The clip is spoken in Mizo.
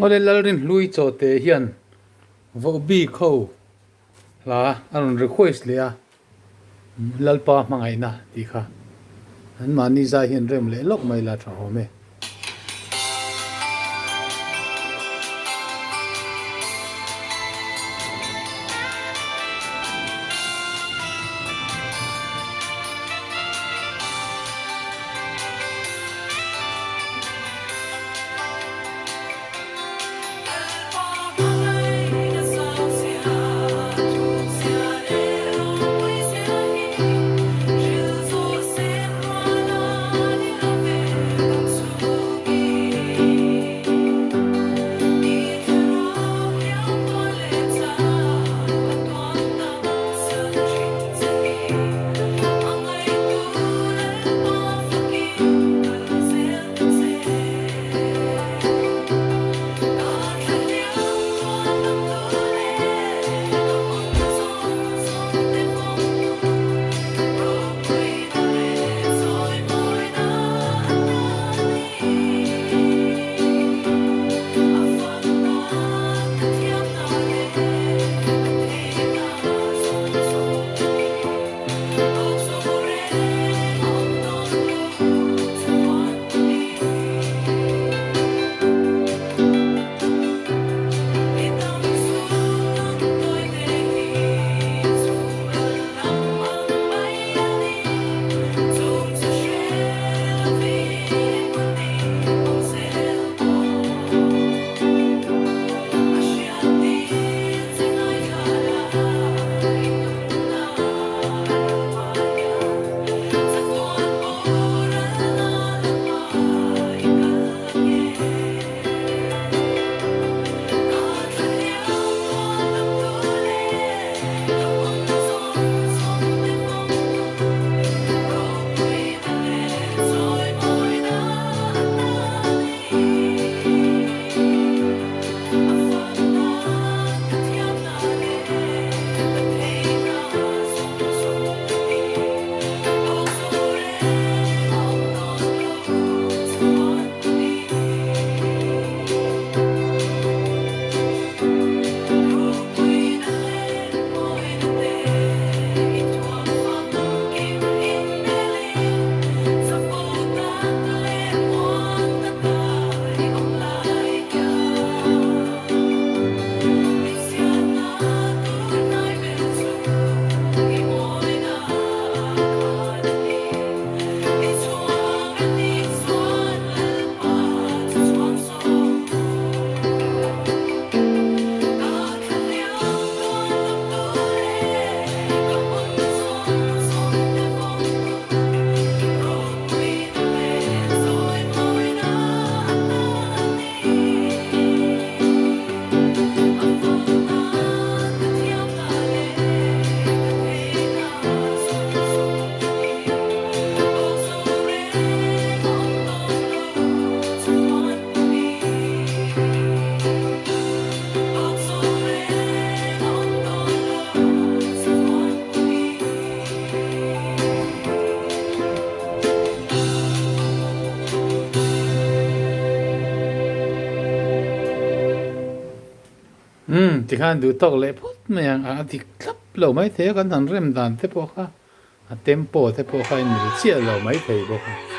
Awle Lalrinhlui Chawte hian Vohbik ho hla a rawn request leh a, Lalpa hmangaihna tih kha anmahni zai hian rem leh lawk mai la tha awm e. Umm tikhan duh tawk leh phawt mai ang a dik thlap lo maithei a kan han rem dan te pawh kha a tempo te pawh kha a inmil chiah lo maithei bawk a.